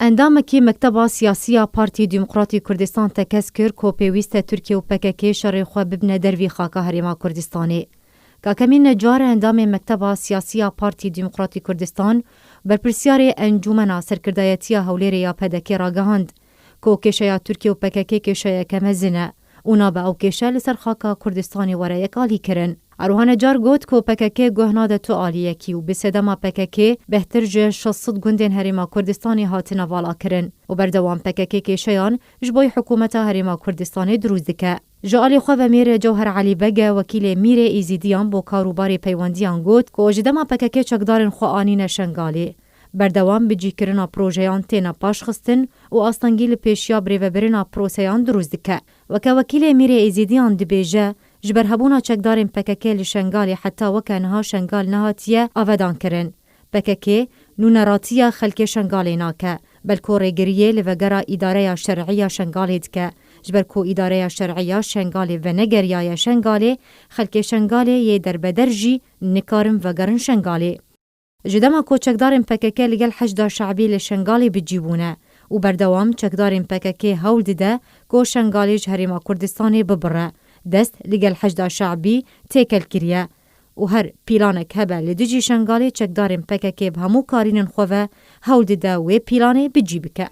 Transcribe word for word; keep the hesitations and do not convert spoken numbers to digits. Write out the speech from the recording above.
Endamekî Mekteba Siyasî ya Partî Demokratî Kurdistan tekez kir ku pêwîst e Tirkiye û P K K şerê xwe bibine dervî xaka Herêma Kurdistanê. Kak Emîn Necar, endamê Mekteba Siyasî ya Partî Demokratî Kurdistan, berpirsiyarê Encûmena Serkirdayetiya Hewlêrê ya P D K ragihand ku kêşeya Tirkiye û P K K kêşeyeke mezin e û nabe ew kêşe li ser xaka Kurdistanê were yekalîkirin. Her wiha Necar got ku P K K guh nade tu aliyekî û bi sedema P K K bêhtir ji şeş sed gundên Herêma Kurdistanê hatine valakirin û berdewam P K K kêşeyan ji bo hikûmeta Herêma Kurdistanê dirûst dike. Ji alî xwe ve Mîr Cewher Elî Bege, wekîlê Mîrê Êzîdiyan bo kar û barê peywendiyan got ku ji dema P K K çekdarên xwe anîne Şengalê, berdewam bicîkirina projeyan têne paşxistin û astengî li pêşiya birêvebirina proseyan dirûst dike. Weke wekîlê Mîrê Êzîdiyan dibêje, ji ber hebûna çekdarên P K K li Şengalê heta weke niha Şengal nehatiye avedankirin. P K K nûneratiya xelkê Şengalê nake, belko rêgiriyê li vegera îdareya şer'î ya Şengalê dike. Ji ber ku îdareya şer'î ya Şengalê venegeriyaye Şengalê, xelkê Şengalê yê derbeder jî nikarin vegerin Şengalê. Ji dema ku çekdarên P K K li gel Heşda Şe'bî li Şengalê bi cî bûne û berdewam çekdarên P K K hewl dide ku Şengalê ji Herêma Kurdistanê bibire, dest li gel Heşda Şe'bî têkel kiriye û her pîlanek hebe li dijî Şengalê çekdarên P K K bi hemû karînên xwe ve hewl dide wê pîlanê bi cî bike.